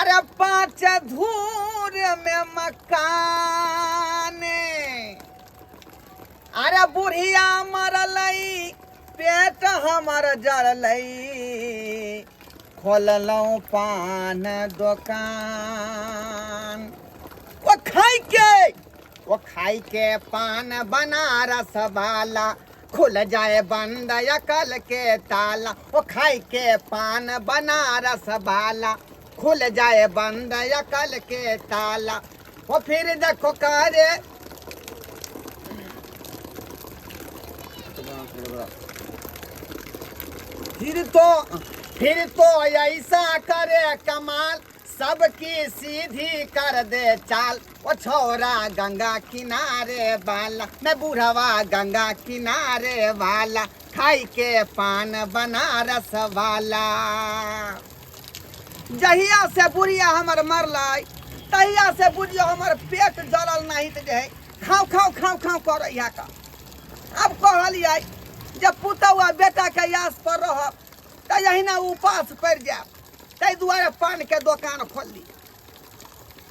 अरे पाँच धूर में मकान, अरे बुढ़िया मरलै पेट हमर जरलै, खोललहुँ पान दोकान। ओ खाइके, ओ खाइके पान बनारस वाला, खुल जाए बंद अकल के ताला। ओ खाइके पान बनारस वाला, खुल जाए बंद अकल के ताला। ओ फिर देखो करे फिर तो, फिर तो ऐसा करे कमाल, सबकी सीधी कर दे चाल। ओ छोरा गंगा किनारे वाला, मैं बूढ़वा गंगा किनारे वाला, खाई के पान बनारस वाला। जहिया से बुढ़िया हमर मरलै तहिया से बुझियो हमर पेट जरल नहीं तऽ जे है खाओ खाओ खाओ खाओ करैया का। आब कहलियै जे पुतहु आ बेटाके आस पर रहब तऽ एहिना उपास पड़ि जायब, ताहि दुआरे पानके दोकान खोलली।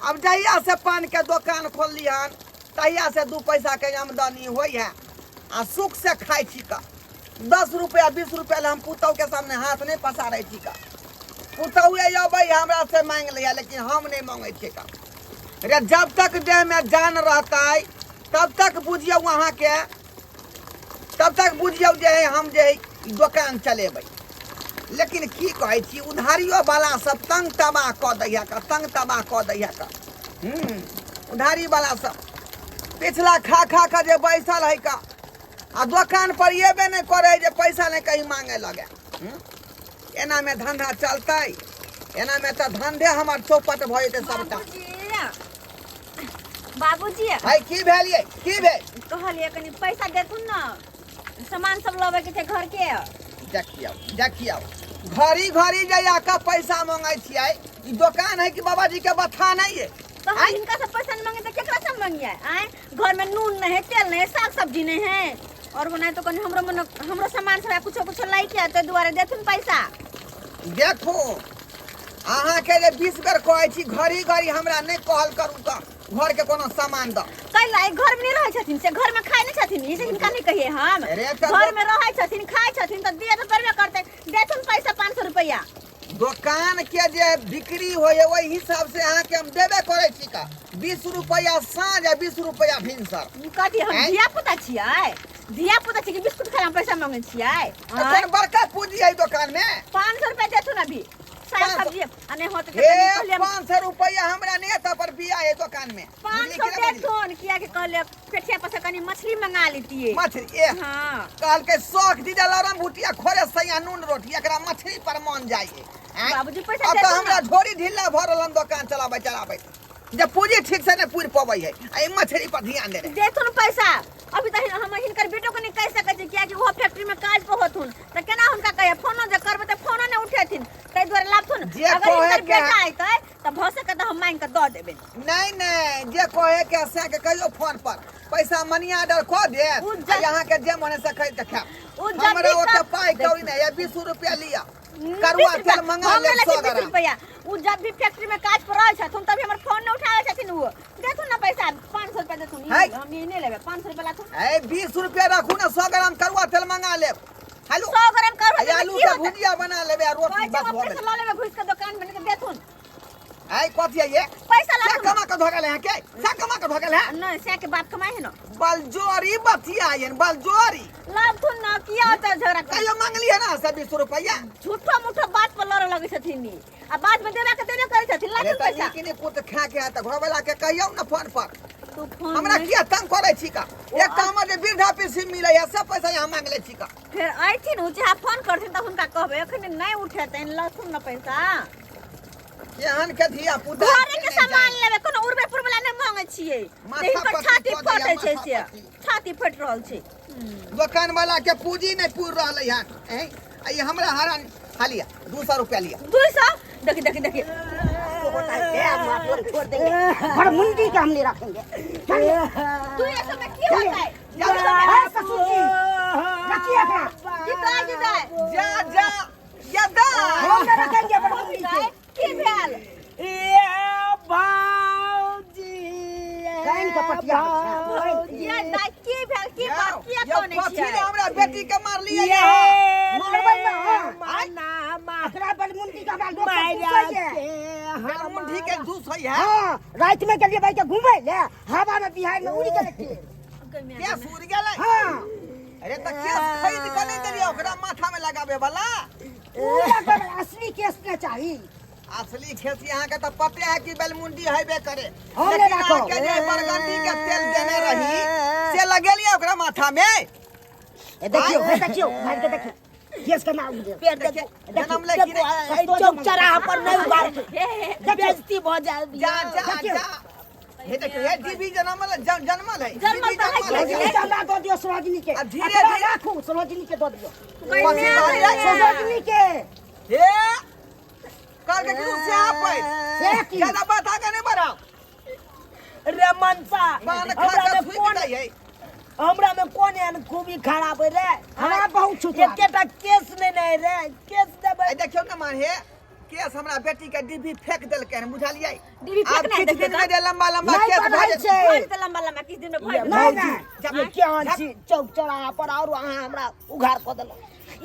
आब जहिया से पानके दोकान खोलली हन तहिया से 2 पैसाके आमदनी होइ है आ सुख से खाइ छी का। 10 रुपया 20 रुपया ले हम पुतहु के सामने हाथ नहीं पसारै छी का। पुतहुए अबै हमरा से मांगि लैया, लेकिन हम नहीं मांगै छियै का। रे जब तक देह में जान रहतै तब तक बुझियौ अहाँके, तब तक बुझियौ जे है हम जे है दोकान चलेबै। लेकिन की कहै छी, उधारियो वाला सब तंग तबाह कऽ दैया का, तंग तबाह कऽ दैया का। उधारी वाला सब पिछला खा खा कऽ जे बैसल है का, आ दोकान पर एबे नहि करै जे पैसा नहि कहीं मांगे लगे। एना में धंधा चलतै? एना में तऽ धंधे हमर चौपट भऽ जेतै सबटा। बाबूजी, है की भेल ये? की भेल? कहलिए कनी पैसा देथुन ना, सामान सब लबे के छै घर के। देखियौ देखियौ, घड़ी घड़ी जे आके पैसा मांगै छियै, ई दोकान है कि बाबाजी के बथान है ये? तो हम हिनका से पैसा नहीं मांगे तो केकरा से मांगिए? आए घर में नून नहीं है, तेल नहीं है, साग सब्जी नहीं है, और बनाए तो कनी हमरो मन हमरो सामान सब कुछो कुछो लाई के तो दुआरे देथुन पैसा। देखो अहाँ के जे 20 बेर कहै छी घड़ी घड़ी हमरा नहीं कहल करू तऽ घर के कोनो सामान दऽ। कैला ई घर में नहीं रहै छथिन से घर में खाइ नहीं छथिन, ई से हिनका नहीं कहिए हम। अरे तऽ घर में रहै छथिन खाइ छथिन तऽ दिए तऽ पड़बे करतै, देथुन पैसा 500 रुपया। दोकान के जे बिक्री होइए ओहि हिसाब से अहाँ के हम देबे करै छी का। 20 रुपया साँझ आ 20 रुपया भिनसर। कथी हम आँय? धिया पुता छियै? धिया पुता छियै कि बिस्कुट खाइ हम पैसा मांगै छियै? तऽ कोन बड़का पूंजी है दोकान में? 500 रुपया देथुन अभी साग 500। सब्जी आ नहीं होते हे, 500 रुपया हमरा नहीं एतऽ पर बिया है दोकान में। पाँच बुझलियै सौ कि नहि बुझलियै? देथुन, किया के कहलियै पेठिया पर से कनी मछली मंगा लेतियै। मछली ए हाँ। कहलकै शौक दीदा लरम भुटिया खोरे सैया नून रोटी, एकरा मछली पर मन जाइए। आँय? बाबूजी पैसा अब तऽ देथुन हमरा ना। झोरी ढिल्ला भऽ रहल हन दोकान चलाबै चलाबै, जे पूंजी ठीक से नहीं पूरि पबै है, आ ई मछली पर ध्यान दे रहे। देथुन पैसा अभी तऽ हम हिनकर बेटो के नहीं कहि सकै छी, कियाकि ओहो फैक्ट्री में काज पर होथुन तऽ केना हुनका कहिए, फोनो जे करबै तऽ फोनो नहि उठेथिन, ताहि दुआरे लाबथुन। जे अगर कहे हिनकर के बेटा अयतै तऽ भऽ सकै तऽ हम मांगि कऽ दऽ देबै। नहीं नहीं, जे कहे के से के कहियो फोन पर पैसा मनी ऑर्डर कऽ देत, उ आ यहाँ के जे मन से खरीद के खायब। उ जब हमरा भी ओते तब- पाई कौड़ी नहीं है, 20 रुपया लिया, करुआ 20 रुपया। तेल मंगा हम लेब लेले 100 छी 20 ग्राम। रुपया। उ जब भी फैक्ट्री में काज पर रहै छथुन तभी हमर फोन नहीं उठाबै छथिन। उ देथुन ना पैसा, 500 रुपया देथुन। ई है। हम ई नहीं लेबै, 500 रुपया लाथुन। ए 20 रुपया राखू ना, 100 ग्राम करुआ तेल मंगा लेब। हेलो। 100 ग्राम करुआ तेल में आलू की के होतै? भुजिया बना लेबै आ रोटी कहै छै बस हम भऽ पैसा गेलै। लऽ लेबै घुसि के दोकान में, लेकिन देथुन। ए कथी है ये? पैसा से लाथुन। कमा के धोगल है के? से कमा के धोगल है? नहीं, से के बाप कमाइ है ना। बलजोरी बतिया है, बलजोरी। लाथुन ना, किया होता झगड़ा कर? कहियो मांगलिए ना से 20 रुपया? झूठो मूठो बात पर लड़े लगै छथिन ई। आ बाद में देबा के देबे करै छथिन, अरे लाथुन तऽ पैसा। नीक नीक पुत खा के आयत, घरवला के कहियौ ना फोन पर। तू फोन हमरा नहि- किया तंग करै छी का? ओ एक तऽ हमर जे वृद्धा पेंशन मिलै है सब पैसा यहाँ मांग लै छी का। फेर अयथिन ओ जहाँ फोन करथिन तऽ हुनका कहबै अखन नहि उठेतनि, लथुन ना पैसा। केहन के धिया पुता घरे के नहि सामान जाय। लेबै, कोनो उड़बै पुरबै ला नहि मांगै छियै। माथा हिनकर पत्ती छाती कऽ दैया, फटै छै माथा से, पत्ती। छाती फटि रहल छै। दोकान वाला के पूंजी नहि पूरि रहलै हन। ऐं, आ ई हमरा हरान हालिया 200 रुपया लिया। 200? देखी देखी देखी। होता है, दे, हम आप लोग छोड़ देंगे, बड़ मुंडी के हम नहीं रखेंगे। चलिए। तू ये सब में की होता है? ए, ससुर जी रखिए अपना। जिताए जिताए। जा जा या दा। हम नहीं रखेंगे बड़ मुंडी के। की भेल? बतिया छै। ये दाइ की भेल की बात किया यौ, कनै कथी छियै ले हमरा बेटी के मारलियै ये मारबै ने, हाँ। मना एकरा बलमुंडी के हमरा लोक सब मारा पूछैए। के बेलमुंडी के जूस होई है हाँ राति में गेलिए भाई के घूमे ले हवा में बिहार में उड़ गेलै केस। केस उड़ गेलै हाँ अरे तऽ केस खरीद के नहि देलियै ओकरा माथा में लगाबे वाला पूरा बड़ असली केस ने चाही असली खेती अहाँके तऽ पते है कि बेलमुंडी हेबे करे हम नहि लेकिन राखब। अहाँके जे बरगंडी के तेल देने रही से लगेलियै ओकरा माथा में ए देखियो ए देखियो भाई के देखियो केस केना उड़ गेल पेड़ देखिए, देखो जनम ले कि नहि? एहि चौक चौराहा पर नहीं उगार हे हे बेइज्जती भऽ जाय जा जा देखियौ। जा हे देखियौ हे जीवी जनमल जनमल है जनमल जीवी तऽ है जनमल है सरोजिनी के हमरा दऽ दियौ सरोजिनी के आ धीरे एकरा धीरे- राखू सरोजिनी के दऽ दियौ कथी कहलियै? सरोजिनी के हे करके कि से आप से की ज्यादा बात आगे नहीं बढ़ाओ रे मनसा पान खा हमरा के में थूक कोन दै है हमरा में कोन एहन खूबी खराब है रे खराब बहुत छौ तोरा। एकेटा केस नहि ने रे केस देबै ए देखियौ ने मार हे केस हमरा बेटी के डिब्बी फेंक देलकै हन बुझलियै डिब्बी आब फेंकनाइ किछु देखियौ दिन में जे लंबा लंबा नहि केस भऽ बढ़ै जेतै छै भरि तऽ लम्बा लम्बा किछु दिन में भरि नहि भौजी, नहि ये केहन छी चौक चौराहा पर और अहाँ हमरा उघार कऽ देलहुँ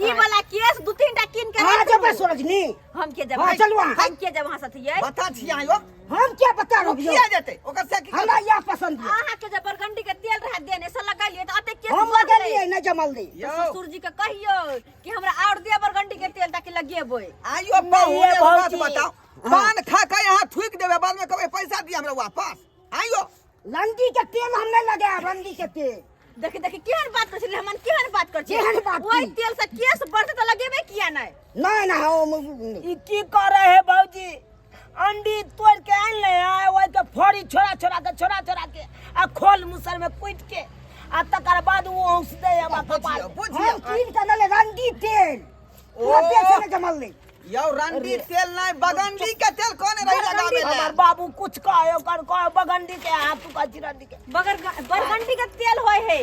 ई वाला केस दू तीन टा कीन के अहाँ राखू। जेबै सरोजिनी हम के जेबै हाँ, चलू अहाँ। हम के जेबै अहाँ साथे यै बता छी अहाँ यौ हम क्या बता रहो किया जेतै ओकर से की हमरा यह पसंद है अहाँ के जे बरगंडी के तेल रहे देने से लगलिए तऽ अते केस हम भऽ गेलै। लगलिए नहि जमल दी यौ ससुर जी के कहियो कि हमरा और दिया बरगंडी के तेल ताकि लगेबै आइयो पाहुन ये एगो बात भौजी। बताओ पान खा के यहाँ थूक देबै बाद में कहबै पैसा दिया हमरा वापस आइयो रंडी के तेल हम नहीं लगायब रंडी के तेल देखी देखी केहन बात करै छलै हमन केहन बात करै छै केहन बात ओहि की? तेल से केस बढ़तै तऽ लगेबै किया नहि नहीं नहीं हम ई की करे है भौजी अंडी तोड़ के आनि ले आए ओहि के फोड़ी छोड़ा छोड़ा के छोड़ा छोड़ा के आ खोल मुसर में कूट के आ तकर बाद ओ औंस दे हमरा कपार बुझियौ बुझियौ हम कीन के नले रंडी तेल पूरा ओ। बेचे में जमल नहीं यौ रंडी तेल नहीं बगंडी के तेल कोने रही लगावे ले हमर बाबू कुछ कहे ओकर कहे बगंडी के हाथ तू कहै छी रंडी के बगर बरगंडी के तेल होय है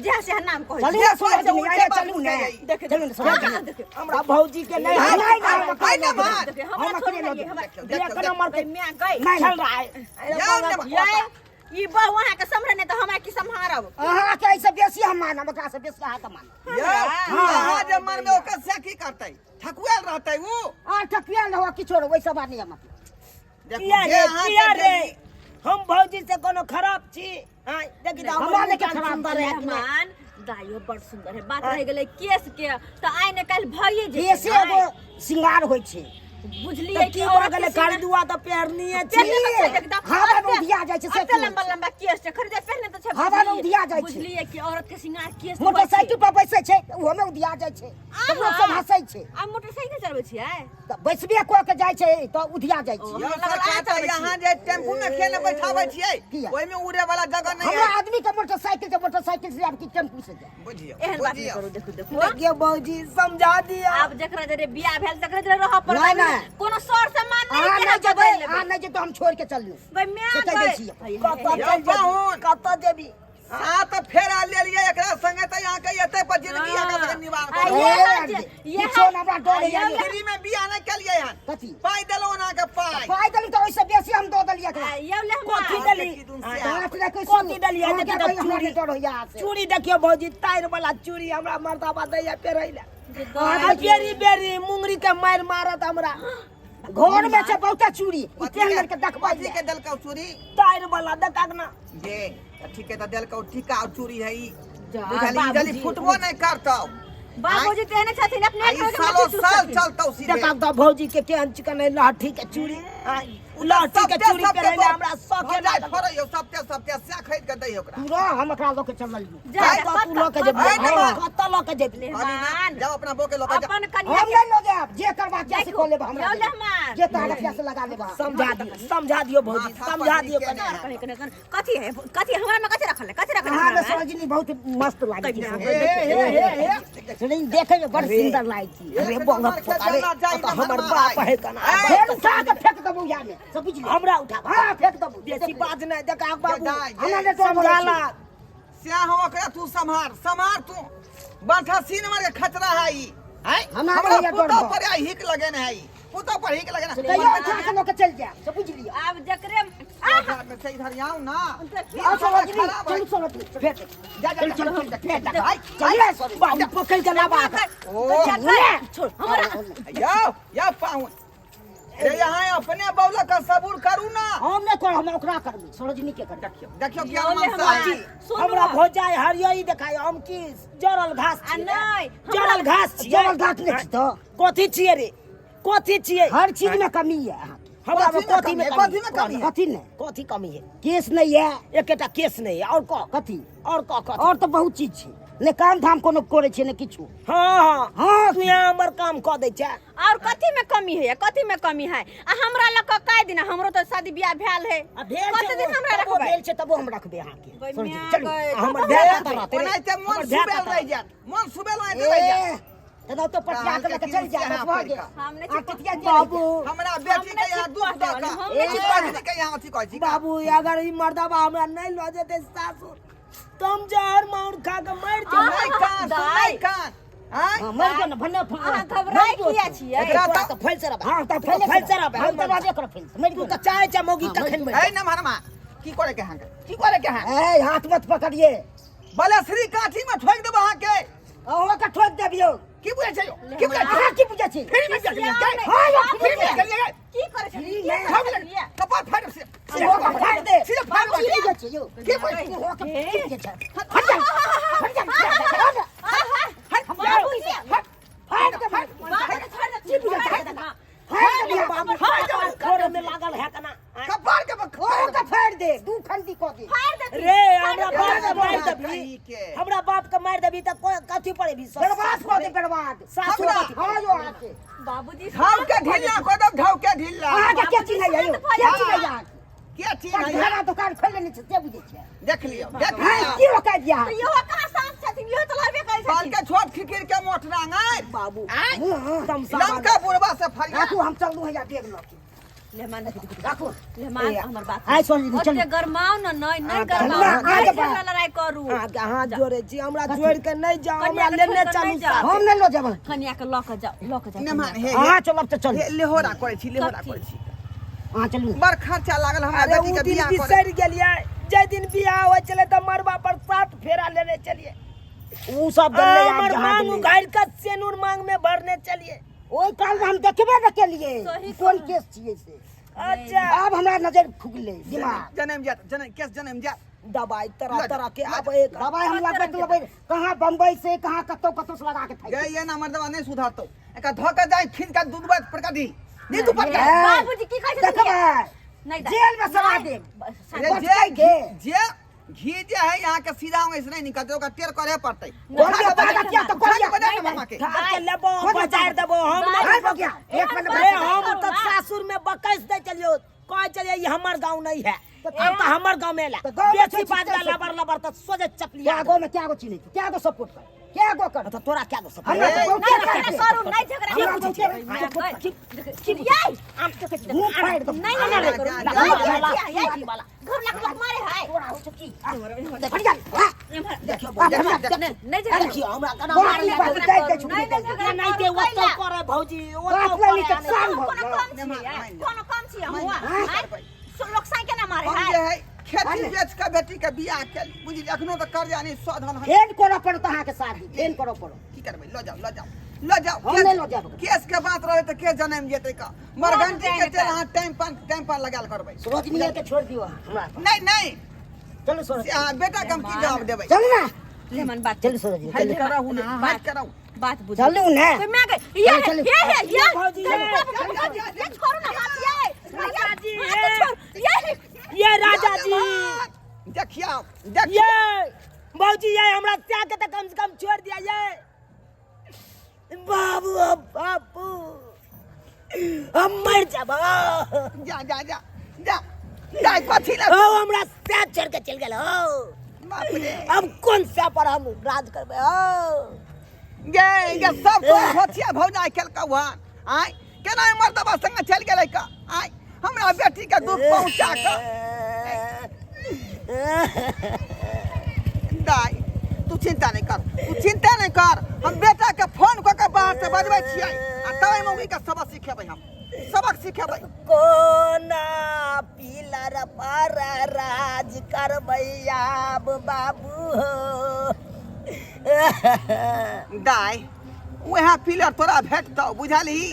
जे से नाम कहै चलू जे ने सोच सरोजिनी, उल्टे आइए बात चलू ने उठे गई। देख चलू ने सरोजिनी। देख हमरा भौजी के नहीं नहीं, है नहीं, नहीं, हाय ना मार देख हमरा हम छोड़ अकेले नहीं हमरा देखियौ, एक नंबर के मैं गई नहीं, चल रहा है जाओ ने बा- ये ई बहु अहाँ के सम्हरे नहीं तऽ हमरा की सम्हारब अहाँ के ऐसे बेसी हम मानब एकरा से बेसी अहाँ के मानब यौ अहाँ जे मन में ओकर से की करतै ठकुआल रहतै उ आ ठकिया न हो किछो रे वैसा बात नहीं हम देखू किया जे रे अहाँ किया के रे देली- हम भौजी से कोनो खराब छी हाँ देखी तऽ हमरा हमर लेके मुकान खराब सुंदर है कि नहि? मेहमान दाइयो बड़ सुंदर है बात रह गेलै केस के तऽ आइ ने काल्हि भइए जेतै केसे एगो श्रृंगार होइ छै बुझलियै तऽ की कि भऽ औरत गेलै के श्रृंगार- खरीदुआ तऽ पेरनीये छी पेरने तऽ छै एकदम। हवा में अते- उधिया जाइ छै, से अते की होइ लंबा छै? लंबा केस छै खरीदे पेरने तऽ छै हवा में बुझलियै- उधिया जाइ छै। बुझलियै कि औरत के श्रृंगार केस होइ छै। मोटरसाइकिल पर बैसै छै ओहो में उधिया जाइ छै तऽ लोक सब हँसै छै आ मोटरसाइकिल चलबै छियै तऽ बैसबे कऽ के जाइ छै तऽ उधिया जाइ छै ओ। यौ हमरा लगल सरकार अहाँ तऽ चलबै यहाँ जे टेम्पू में किया ने बैठाबै छियै किया? ओहिमे उड़े वाला जगह नहीं हमरा है आदमी के मोटरसाइकिल छै मोटरसाइकिल से आब की टेम्पू से जाए बुझियौ एहन बात नहि बुझियौ करू देखू देखू देखियौ भौजी समझा दिअ आब जकरा जरे बियाह भेल तकरा जरे रहऽ पड़तै नहि, नहि। कोनो सर सामान अहाँ नहि नहि केना जेबै बदलि अहाँ लेबै नहि जेबै हम छोड़ि के चललहुँ गै माय से कहि दै गै। छी हे, हे, कतऽ हे, चलि जेबी पाहुन। कतऽ जेबी सात फेरा लेलियै एकरा संगे तऽ यहाँ के एते पर जिंदगी एकरा संगे निवार आ करू। ये ए, हर जे- ये किछो हर- ने हमरा डर होइए। आ ये- फ्री में बियाह नहि केलियै हन कथी? पाइ देलहुँ अहाँके पाइ पाइ देली तऽ ओहिसँ बेसी हम दऽ देलियै एकरा आ यौ ले हमरा कथी देली की दुन आँय, से हाथ रखै कथी देलियै अहाँके देखी तऽ कहियो हमरा चूड़ी नहि डर होइए अहाँ से। चूड़ी देखियौ भौजी तार वाला चूड़ी हमरा मर्दाबा दैया पेरै लए अहाँ आ बेरी बेरी मुंगरी के मारि मारत हमरा घर में छै बहुते चूड़ी ई कथी पेन लड़के देखबै कथी के देलकौ चूड़ी तार वाला देखा ना ये तऽ ठीके तऽ देलकौ टीका और चूड़ी है ई जा, बुझलियै बाबूजी। जल्दी फुटबो नहि करतौ बाबूजी तेहने छथिन अपने आ ई घर के सालो मच्छी साल चूसथिन। चलतौ सीधे देखा तऽ भौजी के केहन चिकन है लहठी के चूड़ी आँय, लहठी के सबते चूड़ी सबते पेरै लए हमरा शौके भौजाइ लागल फड़ैयौ सबते सबते सएह खरीद के दैयौ ओकरा तू रह हम एकरा लऽ के चललियौ जा, जा, कतऽ तू लऽ के जेबही आइ हँ, नमन। कतऽ लऽ के जेबही कहली ना, मेहमान। जाओ अपना बो के लऽ के जाओ अपन कनिया हम के नहीं लऽ जायब जे करबा से देखू, कऽ लेब हमरा यौ लेहमान। जे तोहरा रखिया से लगा लेब अहाँ। समझा दियौ समझा दियौ भौजी माथा समझा पर दियौ नीके कनि नहि। कने कने कने कथी है कथी हमरा में कथी रखल है कथी रखल है अहाँ हमरा में में? सरोजिनी बहुत मस्त लागै छै हे हे हे हे सरोजिनी देखै में बड़ सुंदर लागै छै अरे बंगा पोतारे तऽ हमर बाप है कना फेर उठा के फेंक देबौ या में सब बुझ हमरा उठा हां फेंक देबौ बेसी बात नहि देखा बाबू दाइ, हमरा नहि डर समझा लगै ला छै। स्याह हो ओकरा तू सम्हार सम्हार तू बाठा सीन मार के खतरा है ई हैं हमरा हमरा भैया डर पुतोह बा। पर आई हिक लगेने है ई पुतोह पर हिक लगे ना। तैयो उठा के लऽ के चलि जायब से बुझि लिअ। आब जकरे आह, से इधर आउ ना। आओ सरोजनी, खराब है। चलू सरोजनी, फेर देख। जा जा चल चल फेर जा भाई। चलिए सरोजनी। बाबू पकड़ के लाबा। ओ छोड़ हमरा। यो यो पाहुन रे, यहाँ अपने बौला का सबूर करू ना। हम नहि करब, हम ओकरा करबै, सरोजनी के करबै। देखियो देखियो क्या यो ले मनसा हमरा है। सुनू। हमरा भौजाई हरियरी देखाय, हम की जरल घास आ छियै? नहि, जरल घास छियै। जरल घास नहि छी तऽ। कथी छियै रे? कथी छियै? हर चीज में कमी है अहाँके। हमरा में कथी कथी में में कथी में कमी है? कथी नहि? कथी कमी है? केस नहि है। एकेटा केस नहि है, और कह। कथी? और कह कथी? और तऽ बहुत चीज छै। नहि काम धाम कोनो करै छियै, नहि किछु। हाँ हाँ। हाँ। तू यहाँ हमर काम कऽ दै छै। और कथी में कमी है? कथी में कमी है? आ हमरा लग के काय दिन, हमरो तो शादी बियाह भेल है। आ भेल कते छै, दिन हमरा तबो रखबै? भेल छै तबो हम रखबै अहाँके। गई सरोजनी, माय चलू। गई। हमर तबो ध्यान हमरा कतऽ रहतै रे? ओनाहिते मन हमर ध्यान सुबेल कतऽ रहि जायत, मन सुबेल ओनाहिते रहि जायत। ए, तेना तो पटिया के लऽ के चलि जायब, यहाँ बस भऽ पड़ि गेल। कऽ। हम नहि आ टिटिया जे बाबू हमरा बेटी के यहाँ दुख दऽ कऽ हम ए, नहि सरोजनी के यहाँ अथी कहै छी। बाबू, अगर ई मर्दबा हमरा नहि लऽ जेतै सासुर, तऽ हम जहर माउर खा के मरि जेबै। सुनै कान, सुनै कान। आँय? हाँ, मरि गेल ने, भन्ने अहाँ घबराइ किया छियै? एकरा तोरा तऽ तऽ फैल से रहबै। हाँ, तऽ तू तऽ फैल से रहबै। हम तऽ रहबे करब फैल से, मरि तू गेल। तऽ चाहै छै मौगी कखन मरि ए नमहरमा, की करे के अहाँके? की करे के अहाँ? ए, हाथ मत पकड़िए। बलश्री काठी में ठोक देबो अहाँके। अहुँ के ठोक देबियौ। की बुझै छै यौ? की बुझै छै? अहाँ की बुझै छी? फ्री में गेलियै गै? हाँ यौ, फ्री में गेलियै गै? की करै छलियै? फ्री की में। करै छलियै? कपार फाड़ि से अहुँ के फाड़ि दे। सीधे फाड़ि की दे। बुझै छी यौ? की बुझै छी? अहुँ के की बुझै छी? हट जा, हट जा, हट जा। आहा, बाबूजी, फाड़ि दे, फाड़ि दे। बाबूजी, छोड़ दे, की बुझै छोड़ छी? दे। फाड़ि दे बाबू, खोरे में लागल है कना। कपार के अहुँ के फाड़ि दे, दू खंडी कऽ दे। फाड़ देती। रे हमरा बाप के मारि कहीं देबी, के। हमरा बाप के मारि देबी तऽ कथी पड़ेबी? बर्बाद कऽ दे, बर्बाद। सासुर हमरा- कथी? हाँ यौ, अहाँके। बाबूजी, घाव के ढिल्ला कऽ देब, घाव के ढिल्ला। अहाँके के चिन्हैया यौ? के चिन्हैया अहाँके? के चिन्हैया? घरा दुकान खोलि लेने छै से बुझै छियै? देख लियौ, देख हाँ, लियौ। की रोकाय दिया? तऽ इहो कहाँ शांत छथिन? इहो तऽ लड़बे करै बाल छथिन। के छोट खिखिर के मोट रांगै। बाबू, आँय? हाँ, तमसा लमका बुढ़बा से फरिया। राखू, हम चलू हैया बैग लऽ के। लेमान, राखू। लेमान, हमर बात आइ सोनी, ओते चलू। गरमाउ ने, नहि नहि गरमाउ, ना, नहि आगे झगड़ा लड़ाई करू। अहाँके हाथ जोड़े छी, हमरा जोड़ि के नहि जाओ, हमरा कनिया के लेने छोड़ि के चलू नहि जाउ। साथ। हम नहि लऽ जायब अहाँके। कनिया के लऽ के जाउ, लऽ के जाउ। नेमान हे। अहाँ चलब तऽ चलू। हे लेहोरा करै छी, लेहोरा कथी? करै छी। अहाँ चलू। बड़ खर्चा लागल हमरा अरे बेटी उ के दिन बियाह करे। बिसरि गेलियै, जाहि दिन बियाह होइ छलै तऽ मड़बा पर 7 फेरा लेने चलियै। उ सब गेलै आब हमर जहाँ मांग गेलै। उघारि कऽ सेनुर मांग में भरने चलियै। ओहि काल में हम देखबे ने केलियै सही कोन कहलहुँ। केस छियै से। अच्छा, आब हमरा नजर खुगलै दिमाग। जनम जात, जनम केस जनम जात। दबाई तरह लऽ तरह के लऽ आब एक दबाई हम लगबैत लगबैत कहाँ बम्बई से कहाँ कतौ कतौ से लगा के खाइ। गे ये ना मर्दवा नहीं सुधारतो, एकरा धो के जाय खींच के दूध बात परका दी दी तू परका। ए, बाबूजी की कहै छथिन? देखबै नहि दाइ। जेल में सड़ा नहि, देब। बस, रे बचतै जे के? जे घी जे है यहाँ के सीधा होंगे से नहीं निकलते, ओकरा टेर करे पड़तै। कोरिया ताकत किया तऽ कोरिया। बजा ना मामा के। खा के लेबो, बजार देबो हम दाइ। नहि। हाय भऽ गया एक मिनट। रे हम तऽ सासुर में बकैस दै चलियो, कहै चलिए ई हमर गाँव नहीं है, अब तऽ हमर गाँव में एला तऽ गाँव में बेसी छै, बाजला छै। लबर लबर तऽ सोझे चपलिया। क्या गो में क्या गो चिन्है छी? क्या गो सपोर्ट कर, क्या गो कर? तऽ तोरा क्या गो सब हमरा तऽ ए, बहुते नहि झगड़ा करतै। करू, नहि झगड़ा हमरा करू। बहुते ये, मुँह फाड़ि दो। नहि झगड़ा करू। जा, नहीं जा, झगड़ा किया, ये घर लाख लोग मारे है। तोरा होइ छौ की? हट जा, हाँ। देखियो, आ, देखियो, हट जा। नहीं नहीं झगड़ा देखियो हमरा केना बाप मारल रे बाप, जाय दाइ दे नहीं छुट्टी नहीं दाइ दे। झगड़ा एनाहिते करू, ओतौ कैला? करे भौजी, ओतौ बाप रे, करे ई तऽ शान भऽ कोनो गेल। कम छियै, कोनो कम छियै हुआ? नहीं आँय? करबै। लोग साइ केना मारे हम है? जे है खेती बेच के बेटी के बियाह केली, बुझली? अखनो तऽ कर्जा नहीं सधल हन। फेर करऽ पड़त अहाँके शादी, फेर करऽ पड़त। की करबै? लऽ जाउ, लऽ जाउ, लऽ जाउ। हम नहि लऽ जायब। केस के बात रहे तऽ के जनम जेतै का मरघंटी के तेल अहाँ टाइम पान टाइम पान लगायल करबै। सरोजनी के छोड़ि दियौ अहाँ हमरा पर। नहीं नहीं, चलू सरोजनी। से अहाँ बेटा के हम की जवाब देबै? चलू ना। लेमन बात। चलू सरोजनी, हाथ चलू। करहु ना, हाथ करहु। बात बुझ। चलू ना। तो मैं गई ये चलू, चलू। ये है ये भौजी, ये। ये छोड़ो ना हाथ, ये राजा जी, हाथ छोड़ ये। ये राजा जी, देखियौ, देखियौ। ये भौजी, ये हमरा त्याग के तऽ कम से कम छोड़ दिया। ये बाबू, बाबू, हम मर जाब। जा जा जा जा जा, कथी ले ओ हमरा त्याग छोड़ के चल गेल हो। बाप रे, अब कौन सा पर हम राज करबै? हो गे गे सब तो होथिया भौजाई केलकौ हन। आय केना मर्दबा संगे चलि गेलै का? आय हमरा बेटी के दुख पहुंचा के। दाई, तू चिंता नहीं कर, तू चिंता नहीं कर। हम बेटा के फोन कऽ के बाहर से बजबै छियै आ तब मौगी के सबक सिखेबै हम। सबक सिखेबै। कोना पिलर पर राज करबै आब बाबू हो। दाय, उएह पिलर तोरा भेटतौ, बुझलही?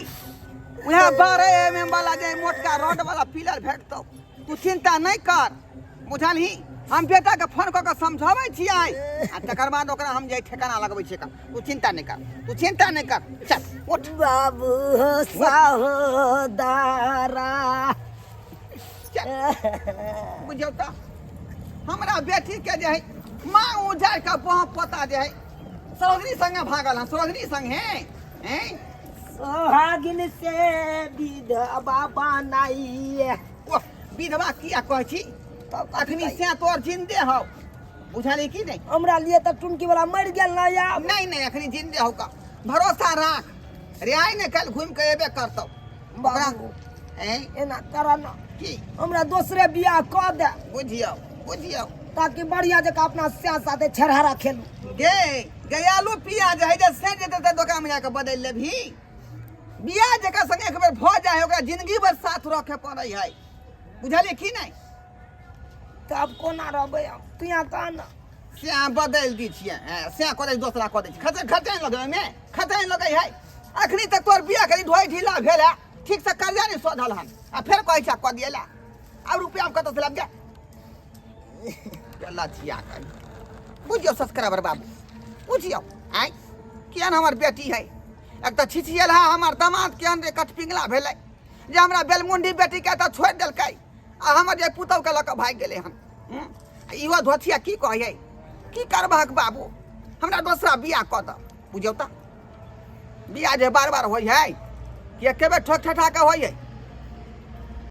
उएह 12 mm वाला जे मोटका रॉड वाला पिलर भेटतौ। तू चिंता नहि कर, बुझलही? हम बेटाके फोन कऽ कऽ समझाबै छियै आ तकर बाद ओकरा हम जे ठेकाना लगबै छियै। तू चिंता नहि कर, तू चिंता नहि कर। चल उठ। बाबू हो सहोदरा। चल। बुझियौ तऽ हमरा बेटीके जे है माँ उजाड़ि कऽ बाँ पोता जे है सरोजनी संगे भागल हँ, सरोजनी संगे हैं। सोहागिन से विधवा बनाइए। ओह, विधवा किया कहै छी? तब अखनी से तोर जिंदे हौ, बुझली कि नहि? हमरा लिए तऽ टुनकी वाला मरि गेल ना यार। नहीं नहीं, अखनी जिंदे हौ का भरोसा राख रे। आइ ने कल घूम के एबे करतौ ओकरा। बाबू। हैं? एना कर ना। की? हमरा दोसरे बियाह कऽ दे। बुझियौ, बुझियौ। ताकि बढ़िया जकाँ अपना स्या साथे छेरहारा खेलू। गे गे, आलू पियाज है जे से जेतै तऽ दोकान में जाके बदलि लेबही। बियाह जकर संगे एक बेर भऽ जाइ है, ओकरा जिंदगी भर साथ रखे पड़ै है, बुझलियै कि नहि? तऽ आब कोना रहबै हम? तू यहाँ कह ना। स्या बदलि दै छियै, स्या कऽ दै, दोसरा कऽ दै छियै। खर्चा खर्चा नहि लगै ओहिमे, खर्चा नहि लगै है। अखनी तक तोहर बियाह कनि ढोइ ढीला भेल है, ठीक से कर्जा नहि सधल हन आ फेर कहै छै कऽ दियै ला। आब रुपया हम कतऽसँ लाबि? जा लचिया कहीं। बुझियौ सब्सक्राइबर बाबू, बुझियौ आँय, केहन हमर बेटी है। एक तऽ छिछियल है हमर दामाद, केहन रे कठपिंगला भेलै जे हमरा बेलमुंडी बेटीके तऽ छोड़ि देलकै आ हमर जे पुतहुके लऽ कऽ भागि गेलै हन। हूँ? आ इहो धोथिया की कहै, की करबहक बाबू, हमरा दोसरा बियाह कऽ दऽ। बुझियौ तऽ बियाह जे बार बार होइ है कि एके बेर ठोक ठठा कऽ होइ है?